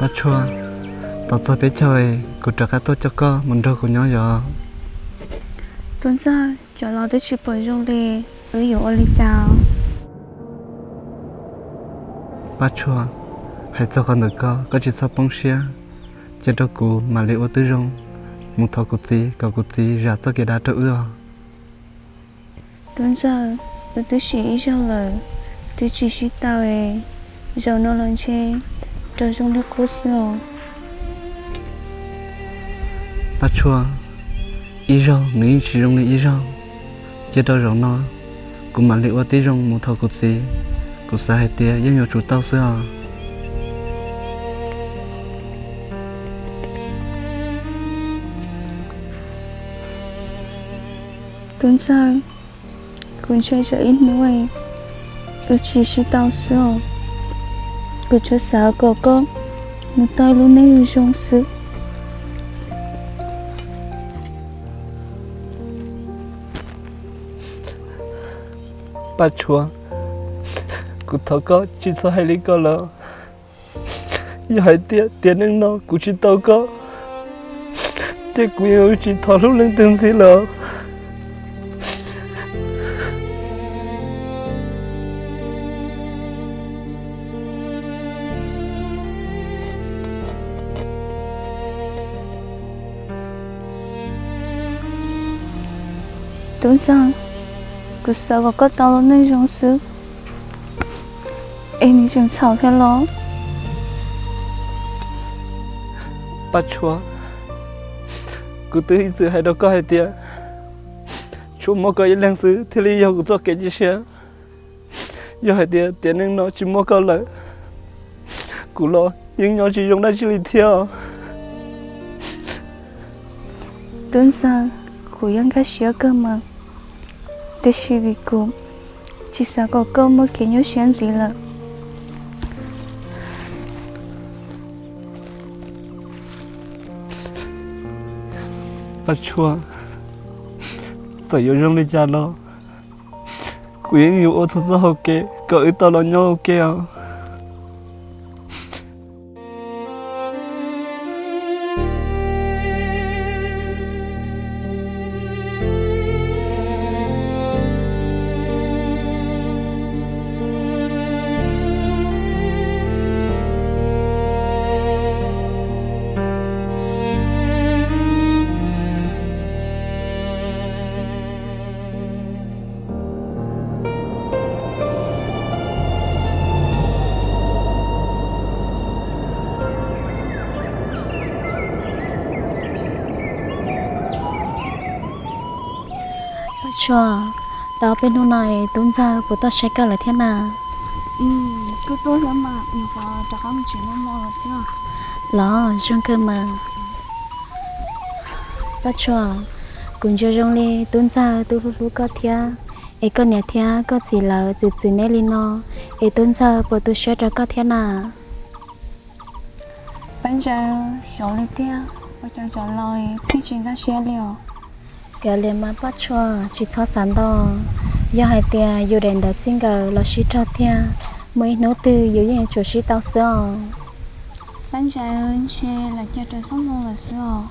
Paj Tshuaj, tos txog peb caug, kuv rov qab tuaj coj koj mus nrog kuv nyob yom. Tub Ntxawg, cov laus twb tsis pom zoo li, wb yuav ua li cas? Paj Tshuaj, hais txog qhov ntawm koj, koj tsis txhob poob siab. Cia rau kuv mam li ua tib zoo mus thov kuv txiv kom kuv txiv zam txoj kev dav rau wb os. Tub Ntxawg, wb twb sim ib zaug lawm, twb tsis sib tau es, zaum no los ntshe rau zoo li qub xwb os. Paj Tshuaj, ib zaug nws yeej tsis zoo li ib zaug. Cia rau zaum no kuv mam li ua tib zoo mus thov kuv txiv, kuv xav hais tias yeej yuav tsum tau xwb os. Tub Ntxawg, kuv ntshai tsam ib hnub wb tsis sib tau xwb os. Kuv tsuas xav kom koj mus tau lub neej zoo zoo xwb. Paj Tshuaj, kuv thov koj tsis txhob hais li ko lawm. Yog hais tias tiam neej no kuv tsis tau koj, ces kuv yeej yuav tsis thov hlub leej twg ntxiv lawm. Tub Ntxawg, kuv xav kom koj tau lub neej zoo xwb, es nws tseem txhaum thiab los? Paj Tshuaj, kuv twb ib txwm hais rau koj hais tias, tsuas muaj koj ib leeg xwb thiaj li yog kuv txoj kev cia siab. Yog hais tias tiam neej no tsis muaj koj lawm, kuv los yeej nyob tsis zoo dab tsi li thiab. Tub Ntxawg, kuv yeej nkag siab kawg mas, tiam sis vim kuv tsis xav kom koj muaj kev nyuaj siab ntxiv lawm. Paj Tshuaj, txawm yuav zoo li cas los kuv yeej yuav ua txhua txoj hauv kev kom wb tau los nyob ua ke os. Paj Tshuaj, tau peb hnub no Tub Ntxawg puas tuaj saib koj lawm thiab na? Kuj tuaj thiab mas, nws qhov rov qab mus tsev noj hmo lawm xwb. Los zoo kawg mas. Paj Tshuaj, kuv ntsia zoo li Tub Ntxawg twb hlub hlub koj thiab, es koj niam thiab koj txiv lawv txwv txwv neb li no, es Tub Ntxawg puas tu siab rau koj thiab na? Paj Ntxawg, xyov li tiag, ua cas cov laus thiaj tsis nkag siab li os. Kav liam mas Paj Tshuaj, tsis txhob xav ntau. Yog hais tias yus daim ntawv txij nkawm los sib raug tiag, muaj ib hnub twg yus yeej yuav tsum sib tau xwb os. Paj Ntxawg, ntshe lawv cia raws txoj hmoo lawm xwb os.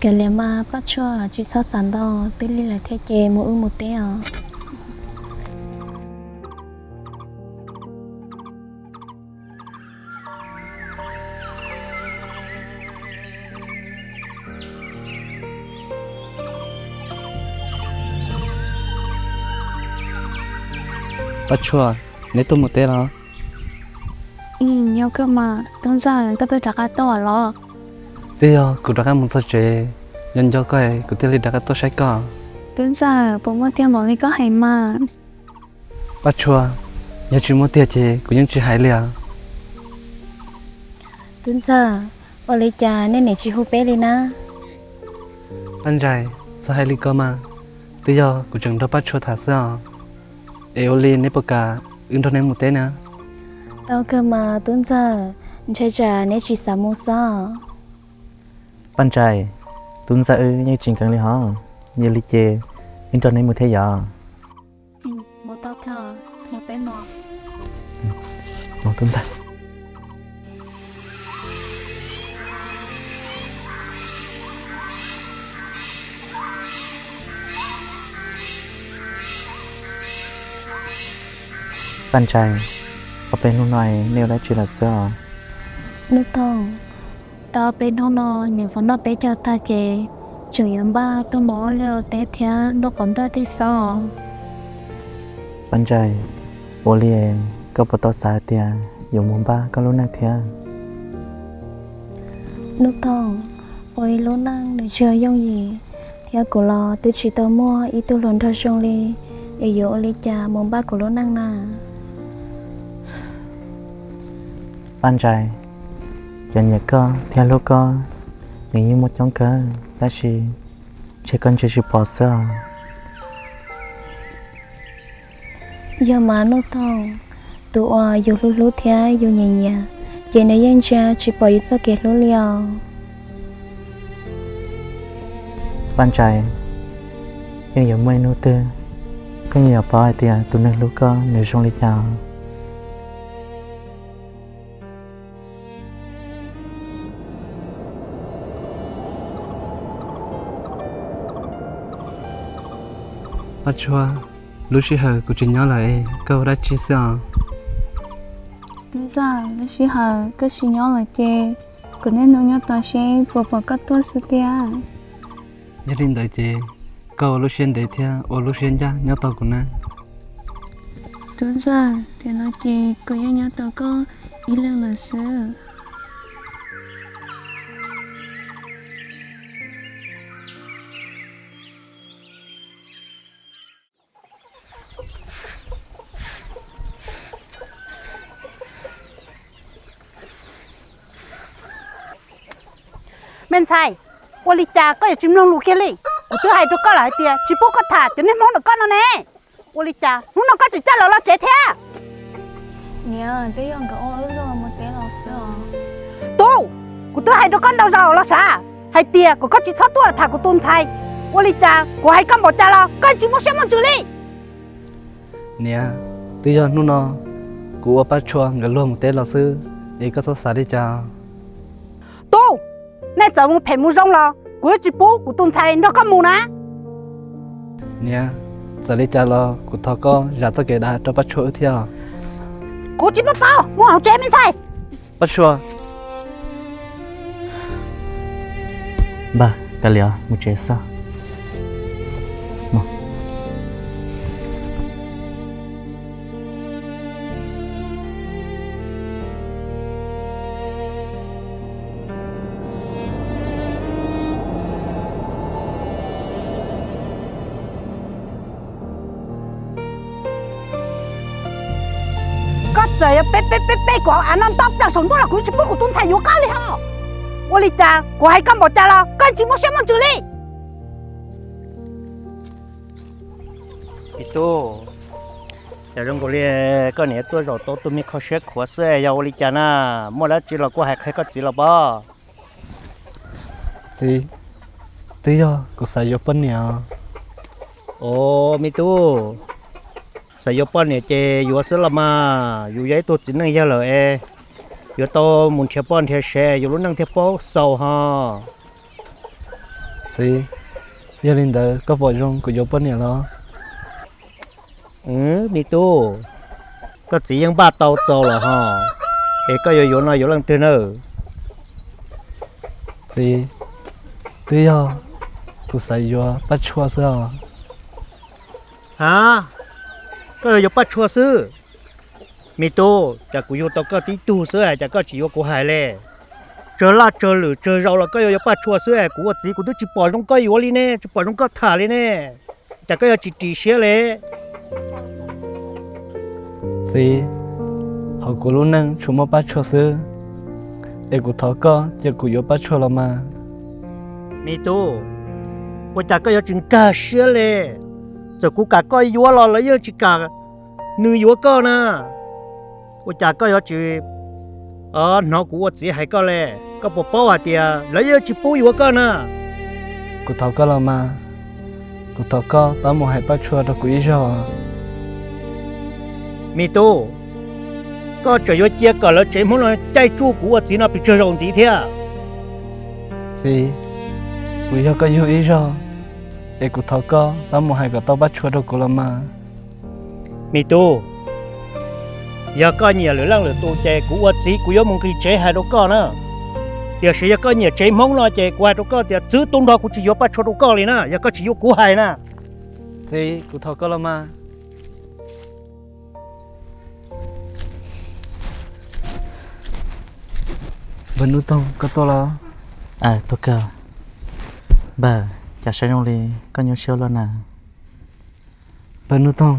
Kav liam mas Paj Tshuaj, tsis txhob xav ntau, twb lig lawm thiab ces mus wb mus teb os. Paj Tshuaj, neb tuaj mus teb los? Yog kawg mas Tub Ntxawg, koj twb rov qab tuaj los? Twb yog kuv rov qab mus txog tsev, nco nco koj kuv thiaj li rov qab tuaj saib koj. Tub Ntxawg, puas muaj tiag npaum li koj hais mas? Paj Tshuaj, yog tsis muaj tiag ces kuv yeej tsis hais li os. Tub Ntxawg, ua li cas nej niam tsis hu peb li na? Paj Ntsais, txhob hais li ko mas, twb yog kuv tseem nrog Paj Tshuaj tham xwb os. Es ua li neb puas kam wb nrog neb mus teb na? Tau kawg mas Tub Ntxawg, ntshai tsam neb tsis xav mus xwb. Paj Ntsais, Tub Ntxawg wb yeej tsis nkees li hos, yog li ces wb nrog neb mus thiab yom. Tub Ntxawg. Paj Ntsais, ob peb hnub no nej ua dab tsi lawm xwb os? Nuj Toog, tau ob peb hnub no niam faus noj peb caug tag ces tseem yuav npaj tuaj mus ua liaj ua teb thiab noj qos nraj tej xwb. Paj Ntsais, ua li koj puas tau xav hais tias yuav mus npaj koj lub neej thiab? Nuj Toog, ua ib lub neej nws tsis yooj yim, thiab kuv los twb tsis tau muaj ib tug hluas nraug zoo li, es yuav ua li cas mus npaj kuv lub neej na? Paj Ntsais, cov nyiam koj thiab hlub koj nws yeej muaj coob kawg, tab sis ntshe koj ntsia tsis pom xwb os. Yog mas Nuj Toog, tus uas yus hlub hlub thiab yus nyiam nyiam, ces nws yeej ntsia tsis pom yus txoj kev hlub li os. Paj Ntsais, yeej yuav muaj ib hnub twg koj yeej yuav paub hais tias tus neeg hlub koj nws zoo li cas. Paj Tshuaj, lub sij hawm kuv tsis nyob lawm es koj ua dab tsi xwb os? Tub Ntxawg, lub sij hawm koj tsis nyob lawm ces kuv niaj hnub nyob tos seb puas pom koj tuaj xwb tiag. Yog li ntawd ces koj ua lub siab ntev thiab ua lub siab ncaj nyob tos kuv na. Tub Ntxawg, tiam no ces kuv yeej nyob tos koj ib leeg lawm xwb. Me ntxhais, ua li cas koj yuav tsis mloog lus kiag li? Kuv twb hais rau koj lawm hais tias tsis pub koj tham cov niag hmoob ntawm koj no ne. Ua li cas hnub no koj tseem coj lawv los tsev thiab? Niam, twb yog nkawd ua wb luag mus teb los xwb os. Tub, kuv twb hais rau koj ntau zaus los sav hais tias kom koj tsis txhob tuaj tham kuv tus ntxhais. Ua li cas kuv hais koj npaum cas los koj tsis muaj siab muaj ntsws li? Niam, twb yog hnub no kuv ua Paj Tshuaj nkawd luag mus teb los xwb, es koj txhob xav li cas. Tub, nej txawm mus phem mus zoo los kuv yuav tsis pub kuv tus ntxhais nrog koj mus na. Niam, txawm li cas los kuv thov koj zam txoj kev dav rau Paj Tshuaj wb thiab. Kuv tsis paub tau, mus hauv tsev me ntxhais. Paj Tshuaj. Npawg, kav liam, mus tsev xwb. Koj txawm yuav pe pe pe pe kuv av no nto plaws saum ntuj los kuv tsis pub kuv tus ntxhais yuav koj li hos. Ua li cas kuv hais koj npaum cas los koj tsis muaj siab muaj ntsws li? Me tub, cas zoo nkaus li koj niam tuaj zaum tau tus me kho siab khuav xwb, yog ua li cas na? Muaj dab tsi los kuj hais qhia koj txiv los pob. Txiv, twb yog kuv xav yuav poj niam. Os me tub, xav yuav poj niam ces yuav xwb los mas, yus yog ib tug txiv neej yawg lawm es yuav tau mus nrhiav poj nrhiav sev yus lub neej thiaj paub xaus hos. Txiv, yog li ntawd koj pom zoo kuv yuav poj niam los? Me tub, koj txiv yeej npaj tau txaus lawm hos, es koj yuav yuav no yuav leej twg nawb? Txiv, twb yog kuv xav yuav Paj Tshuaj xwb os. Ha, koj yuav yuav Paj Tshuaj xwb? Me tub, cas kuv yug tau koj tib tug xwb es cas koj tsis yuav kuv hais li? Tsawg laj tsawg lwm tsawg zaus los koj yuav yuav Paj Tshuaj xwb es kuv ua txiv kuv twb tsis pom zoo koj yuav li ne, tsis pom zoo koj tham li ne, cas koj yuav tsis ris siab li? Txiv, hauv kuv lub neej tsuas muaj Paj Tshuaj xwb, es kuv thov koj cia kuv yuav Paj Tshuaj los mas. Me tub, ua cas koj yuav tsis nkag siab li? Txawm kuv kam koj yuav los lawv yeej tsis kam nws yuav koj na. Ua cas koj yuav tsis hnov kuv ua txiv hais koj li? Koj puas paub hais tias lawv yeej tsis pub yuav koj na? Kuv thov koj los mas, kuv thov koj pab mus hais Paj Tshuaj rau kuv ib zaug. Me tub, koj tseem yuav cia kom lawv tsev Hmoob no caij tsuj kuv ua txiv no pes tsawg zaus ntxiv thiab? Txiv, kuv yog koj yug ib zaug, es kuv thov koj pab mus hais kom tau Paj Tshuaj rau kuv los mas. Me tub, Yog koj nyiam lwm leej lwm tus ces kuv ua txiv kuv yuav mus nqis tsev hais rau koj na. Tiam sis yog koj nyiam tsev Hmoob no ces kuv hais rau koj tias txwv tu nrho kuv tsis yuav Paj Tshuaj rau koj li na, yog koj tsis yuav kuv hais na. Txiv, kuv thov koj los mas. Npawg Nuj Toog, koj tuaj los? Tuaj kawg. Npawg, cas saib zoo li koj nyuaj siab luaj na? Npawg Nuj Toog,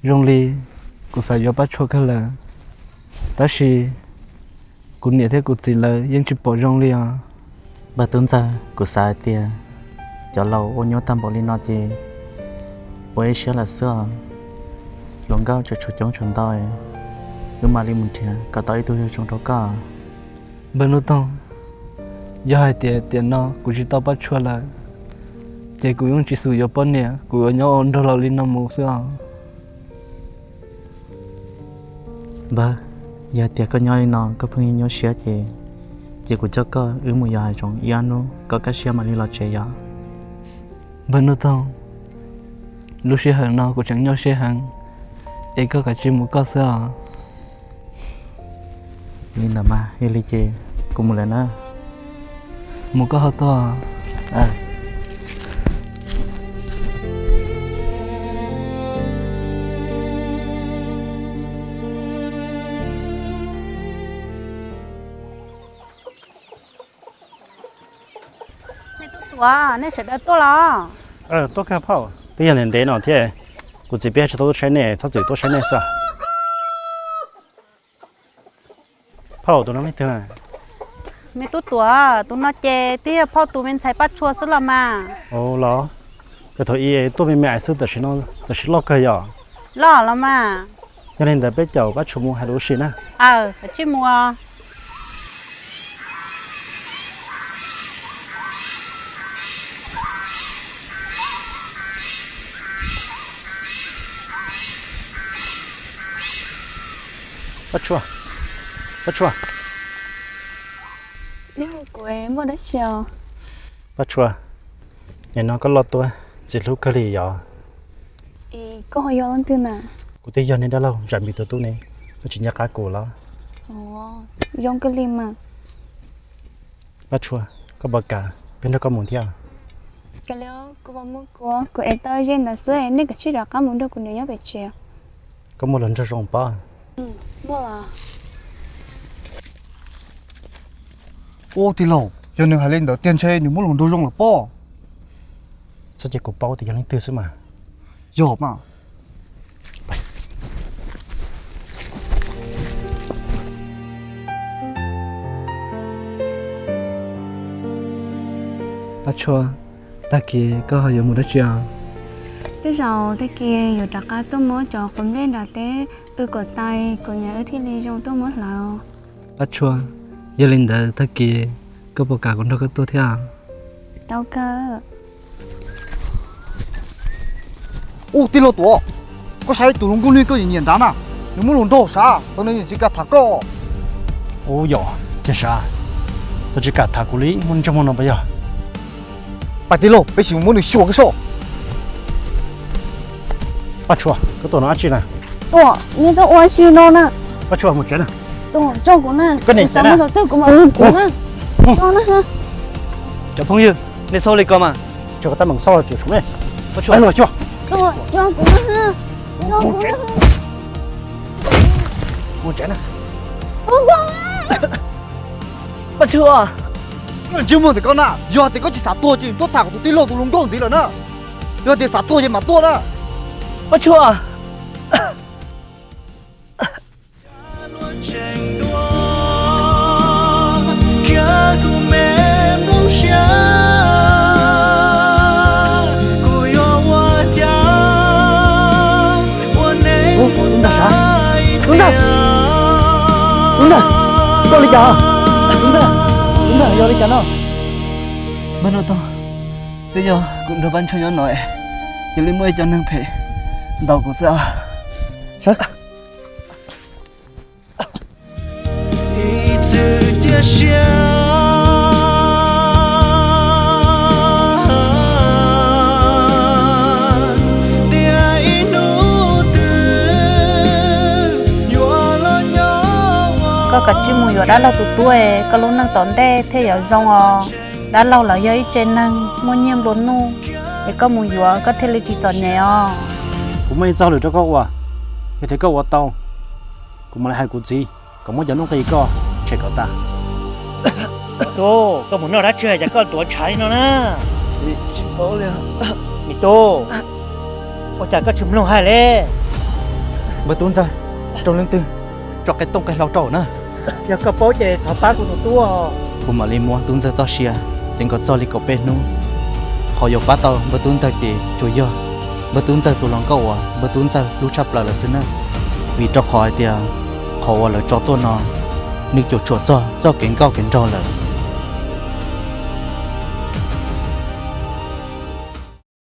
zoo li kuv xav yuav Paj Tshuaj kawg lawm, tab sis kuv niam thiab kuv txiv lawv yeej tsis pom zoo li os. Npawg Tub Ntxawg, kuv xav hais tias cov laus ua nyuaj tag npaum li no ces ua ib siab lawm xwb os. Hluas nkauj tseem tshuav coob tshuav ntau, wb mam li mus nrhiav kom tau ib tug zoo rau koj. Npawg Nuj Toog, yog hais tias tiam no kuv tsis tau Paj Tshuaj lawm, ces kuv yeej tsis xav yuav poj niam, kuv yuav nyob ua nraug laus li no mus xwb os. Npawg, yog tias koj nyob li no koj pheej nyuaj siab ces, ces kuv coj koj wb mus yos hav zoov ib ob hnub kom kaj siab mam li los tsev yom. Npawg Nuj Toog, lub sij hawm no kuv tseem nyuaj siab heev, es koj kav tsij mus koj xwb os. Li ntawd mas, yog li ces kuv mus lawm na. Mus koj ho tuaj. Me tub tuav, nej sawv daws tuaj los? Tuaj kawg phauj, twb yog ntev ntev no thiab, kuv txiv peb tsis tau tuaj saib nej, txhob txwm tuaj saib nej xwb. Phauj, tus no leej twg na? Me tub tuav, tus no ces twb yog phauj tus me ntxhais Paj Tshuaj xwb los mas. Ua los, kawg thaum ub tuaj me me xwb, tam sim loj kawg yom? Loj los mas. Yog li ntawd peb caum Paj Tshuaj mus hais lus ua si na. Aw, kav tsij mus. Paj Tshuaj, Paj Tshuaj. Neb hu kuv muaj dab tsi os? Paj Tshuaj, nim no koj loj tuaj, txiv hlub kawg li yom. Es koj ho yog leej twg na? Kuv twb yog nej dab laug Zam Npis tus tub ne, koj tsis nco qab kuv los? Zoo kawg li mas. Paj Tshuaj, koj puas kam peb nrog koj mus thiab? Kav liam, kuv puas muaj kuv, kuv ev tau ze ntawd xwb, nej kav tsij rov qab mus nrog kuv niam nyob pem tsev. Koj muaj hluas nraug zoo pob? Muaj los. Ub, tij laug, yog nws hais li ntawd tiag ntshe nws muaj hluas nraug zoo lawm pob. Txhob cia kuv paub tias yog leej twg xwb mas. Yog mas. Paj Tshuaj, tag kis koj ho yuav mus dab tsi os? Tej zaum tag kis yuav rov qab tuaj muab cov quav nplej nram teb wb kom tau, kuv niam wb thiaj li zoo tuaj muab hlawv. Paj Tshuaj, yog li ntawd tag kis koj puas kam kuv nrog koj tuaj thiab? Tau kawg. Ub, tij laug Tuam, koj saib tus hluas nkauj nws koj nyiam nyiam ntawd na, nws muaj hluas nraug sav, tus nws yeej tsis kam tham koj. Ub, yog tiag sav, tus tsis kam tham kuv li muaj ntsej muag no puas yog? Pab tij laug, peb sim mus muab nws xyuas koj soj. Paj Tshuaj, koj tuaj no dab tsi na? Tuaj, nej tuaj ua si no na. Paj Tshuaj, mus tsev na. Tuaj, tso kuv na. Koj niam tsev na. Kuv mam mus kuv na. Tso na. Cov phooj ywg, nej txhob li ko mas. Tso koj tab meeg xauj tsuam sum ne. Paj Tshuaj, tso kuv na. Tso kuv na. Mus tsev na. Paj Tshuaj, ntsej muag ntawm koj na, yog tias koj tsis xav tuag ces tuaj tham kuv tus tij laug tus hluas nkauj ntxiv lawm na. Yog tias xav tuag ces mam tuaj na. Paj Tshuaj. Ub, tus ntawd, tus ntawd, tus ntawd, koj li cas? Tus ntawd, tus ntawd yog li cas no? Npawg Nuj Toog, twb yog kuv nrog Paj Tshuaj nyob no es cia li muaj ib co neeg phem ntaus kuv xwb os. Sawv. Ib txwm cia siab tias ib hnub twg Koj kav tsij mus yuav dab laug tus tub, koj lub neej tom ntej thiaj yuav zoo os. Dab laug los yog ib tse neeg muaj nyiaj nplua nuj, es koj mus yuav koj thiaj li tsis txom nyem os. Kuv muaj ib txoj hauj lwm rau koj ua, yog tias koj ua tau, kuv mam li hais kuv txiv kom muab cov nuj nqis koj tshem kom tas. Tub, koj mus noj dab tsi cas koj tuav ntshav li no na? Me tub, ua cas koj tsis mloog hais li? Npawg Tub Ntxawg, raug leej twg tso qe tooj qe hlau rau na. Yog koj paub ces thov pab kuv tus tub. Kuv mam li muab Tub Ntxawg txoj sia ceev kom txog li kaum peb hnub. Qhov yuav pab tau Npawg Tub Ntxawg ces tsuas yog Npawg Tub Ntxawg tus hluas nkauj uas Npawg Tub Ntxawg hlub tshaj plaws lawm xwb na. Vim rau qhov hais tias qhov uas lawv tso tuaj no, nws cuam tshuam txog txoj kev nkauj kev nraug lawm.